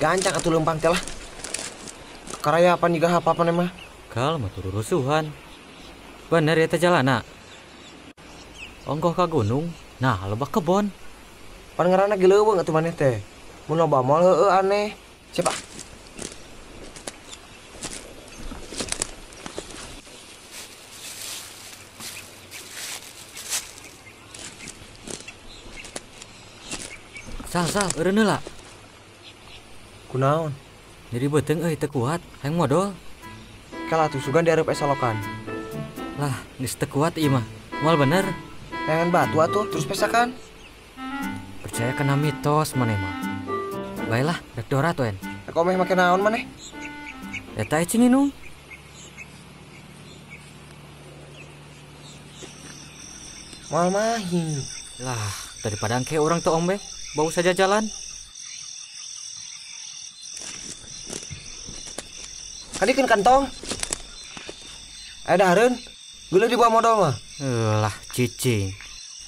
Gancang atuh leumpang teh lah. Karayapan juga apa-apa mah. Kal mah turu rusuhan. Bener ya teh jalana. Ongkoh ka gunung, nah lebak kebon. Pan ngaranna ge leuweung atuh maneh teh. Mun loba moal heueuh aneh. Siapa? Sal, sal, eureun heula. Kunaon? Nyeri beuteung euy teu kuat, hayang modol. Kalah atuh sugan diareup esalokan. Lah, geus teu kuat ieu mah. Moal bener. Neangan batu atuh terus pesakan. Percaya kana mitos maneh mah. Baelah, rek dora atuh en. Rek omeh make naon maneh? Eta cing inung. Moal mahi. Lah, daripada engke urang teu ombe, bau saja jalan. Kadikeun kantong. Aya dahareun. Geuleuh dibawa modal mah. Lah, cicing.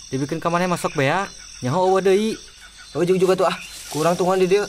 Dibikin ka maneh masuk beak, nyaho eueuh deui. Ujug juga tuh ah, kurang tungguan di dieu.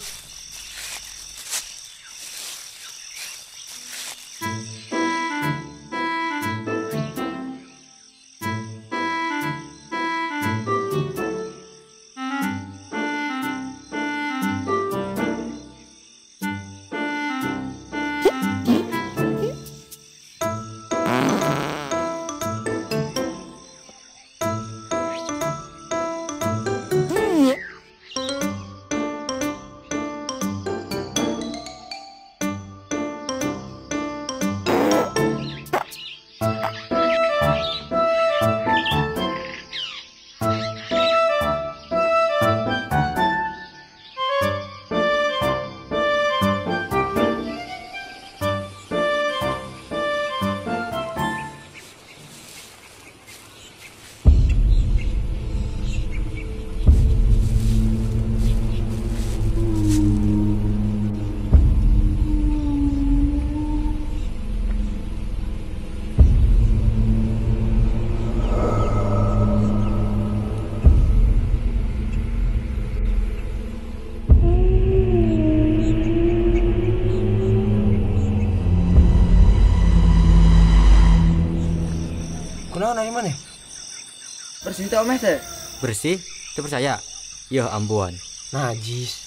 Kunaon ari maneh? Bersih teh omeh teh? Bersih? Teu percaya? Yeuh ambuan. Najis.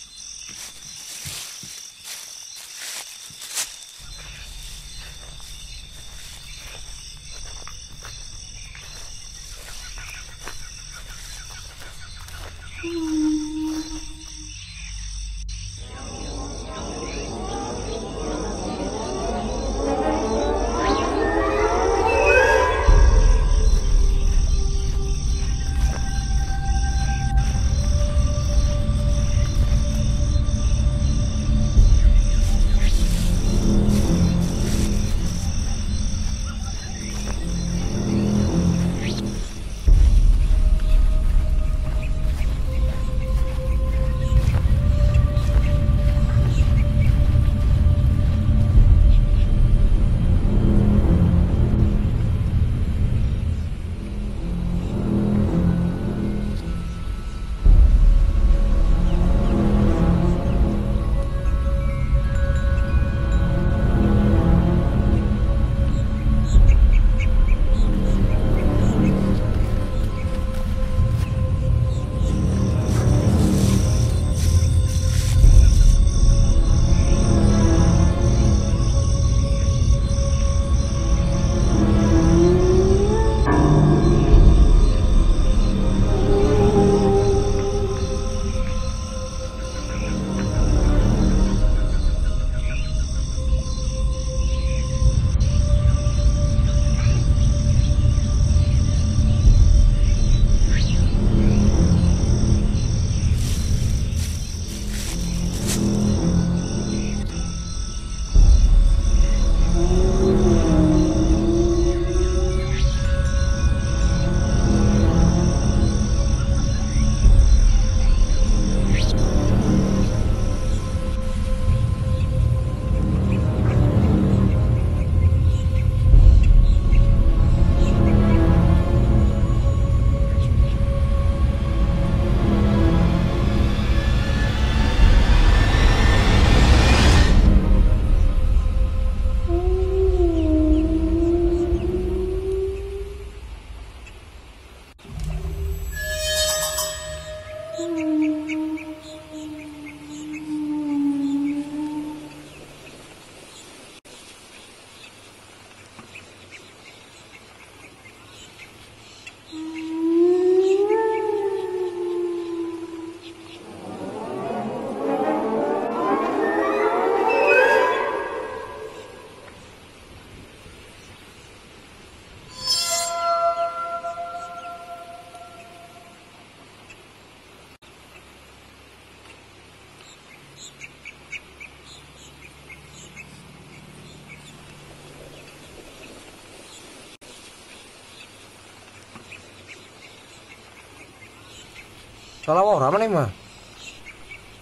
Lalawora maneh mah.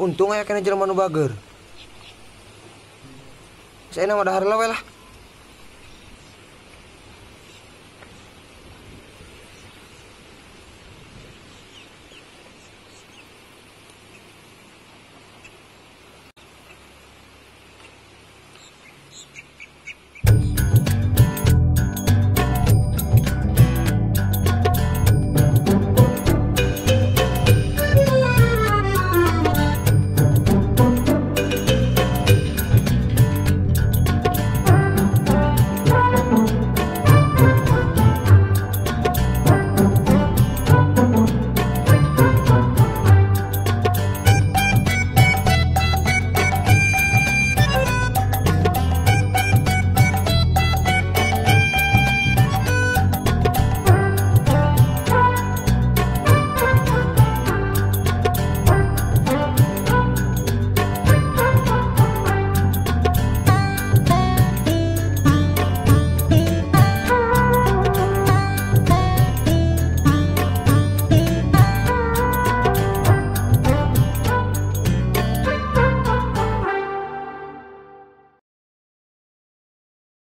Untung aya keneh jelema nu bager. Saya nama dahar we lah.